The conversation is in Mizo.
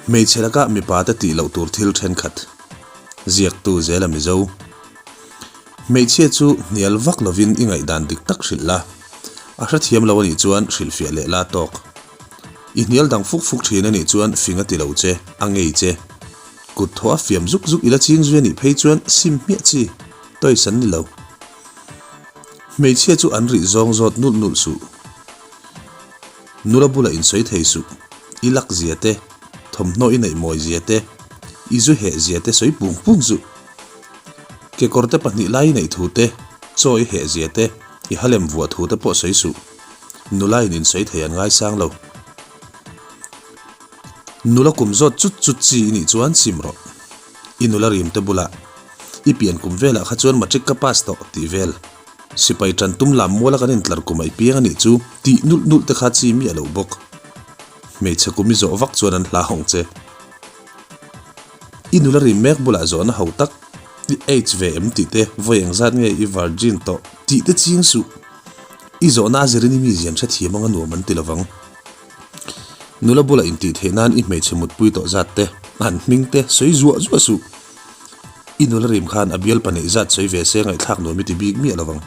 Hmeichhe laka mipa te tih loh tur thil thenkhat ziaktu zela Mizo. Hmeichhia chu hnial vak lovin i ngaihdan dik tak hrilh la, a hrethiam lo anih chuan hrilhfiah leh la tawk. I hnial dang fuk fuk thin anih chuan fing a ti lo che, a ngei che. Kut thaw a fiam zuk zuk ila ching zui anih phei chuan sim hmiah chi, toys an ni lo. Hmeichhia chu an rih zawng zawt nulh nulh suh. Nula bula insawi thei suh, i lak zia te, thawmhnaw i neih mawi zia te, i zu heh zia te sawi pung pung suh. Kekawr te pahnih lai i neih thu te, chaw i heh zia te, i halem vuah thu te pawh sawi suh. Nula in insawi thei an ngaisang lo. Nula kum zawt chut chut chi i nih chuan sim rawh. I nula rim te bulah i pian kum velah kha chuan matric ka pass tawh tih vel. Sipai tan tum lam muala kan intlar kum a i piang a nih chu tih nulh nulh te kha chi miah lo bawk. Hmeichhe kum i zawh vak chuan an hla hawng che. I nula rim mek bulah zawhna ho tak i age ve em tih te vawi engzat nge i virgin tawh tih te ching suh. I zawhna a zirin i mizian hrethiam anga nuam an ti lovang. Nula bulah intih theih nan i hmeichhe mutpui tawh zat te, an hming te sawi zuah zuah suh. I nula rim khan a bialpa neih zat sawi ve se ngaihthlak nuam i ti bik miah lovang.